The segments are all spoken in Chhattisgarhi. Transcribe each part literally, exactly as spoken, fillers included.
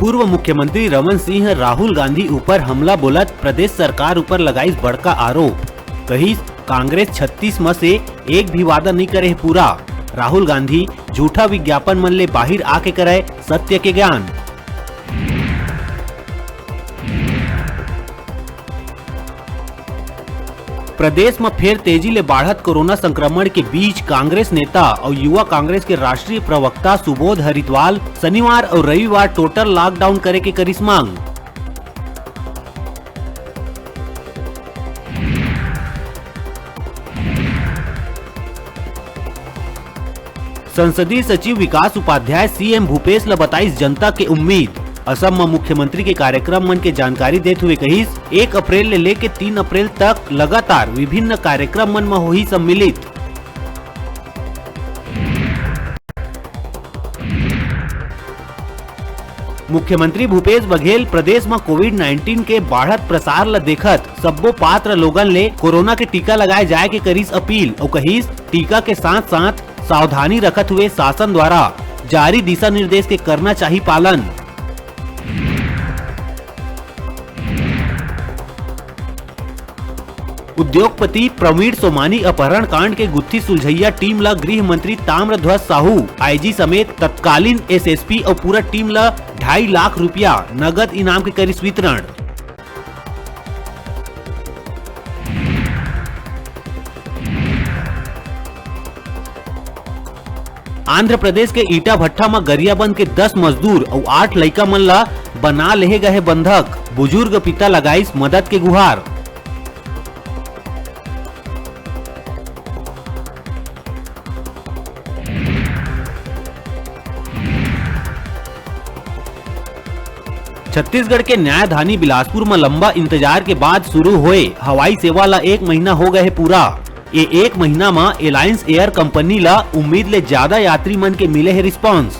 पूर्व मुख्यमंत्री रमन सिंह राहुल गांधी ऊपर हमला बोलत प्रदेश सरकार ऊपर लगाइस बड़का आरोप। कहिस, कांग्रेस छत्तीस म से एक भी वादा नइ करे हे पूरा। राहुल गांधी झूठा विज्ञापन मन ले बाहिर आके करय सत्य के ज्ञान। प्रदेश म फेर तेजी ले बाढ़त कोरोना संक्रमण के बीच कांग्रेस नेता अउ युवा कांग्रेस के राष्ट्रीय प्रवक्ता सुबोध हरिद्वाल शनिवार अउ रविवार total lockdown करे के करिस मांग। संसदीय सचिव विकास उपाध्याय सीएम भूपेश ल बताइस जनता के उम्मीद। असम म मुख्यमंत्री के कार्यक्रम मन के जानकारी देत हुए कहिस, एक अप्रैल ले लेके तीन अप्रैल तक लगातार विभिन्न कार्यक्रम मन म होही सम्मिलित। मुख्यमंत्री भूपेश बघेल प्रदेश म कोविड नाइनटीन के बाढ़त प्रसार ल देखत सब्बो पात्र लोगन ले कोरोना के टीका लगाए जाए के करिस अपील अउ कहिस, टीका के साथ-साथ सावधानी रखत हुए शासन द्वारा जारी दिशा निर्देश के करना चाही पालन। उद्योगपति प्रवीण सोमानी अपहरण कांड के गुत्थी सुलझइया टीम ल गृह मंत्री ताम्रध्वज साहू, आईजी समेत तत्कालीन एसएसपी अउ पूरा टीम ल ढाई लाख रुपया नगद इनाम के करिस वितरण। आंध्र प्रदेश के ईटा भट्ठा म गरियाबंद के दस मजदूर अउ आठ लइका मन ल बना लेहे गए बंधक। बुजुर्ग पिता लगाइस मदद के गुहार। छत्तीसगढ़ के न्यायधानी बिलासपुर म लंबा इंतजार के बाद शुरू होए हवाई सेवा ल एक महीना हो गए हे पूरा। ये एक महीना म एलायंस एयर कंपनी ल उम्मीद ले ज्यादा यात्री मन के मिले हे रिस्पॉन्स।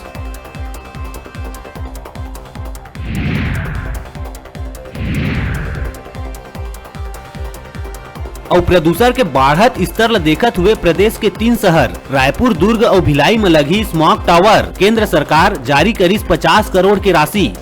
अउ प्रदूषण के बाढ़त स्तर ल देखत हुए प्रदेश के तीन शहर रायपुर, दुर्ग अउ भिलाई म लगही स्मॉग टावर। केंद्र सरकार जारी करिस पचास करोड़ के राशि।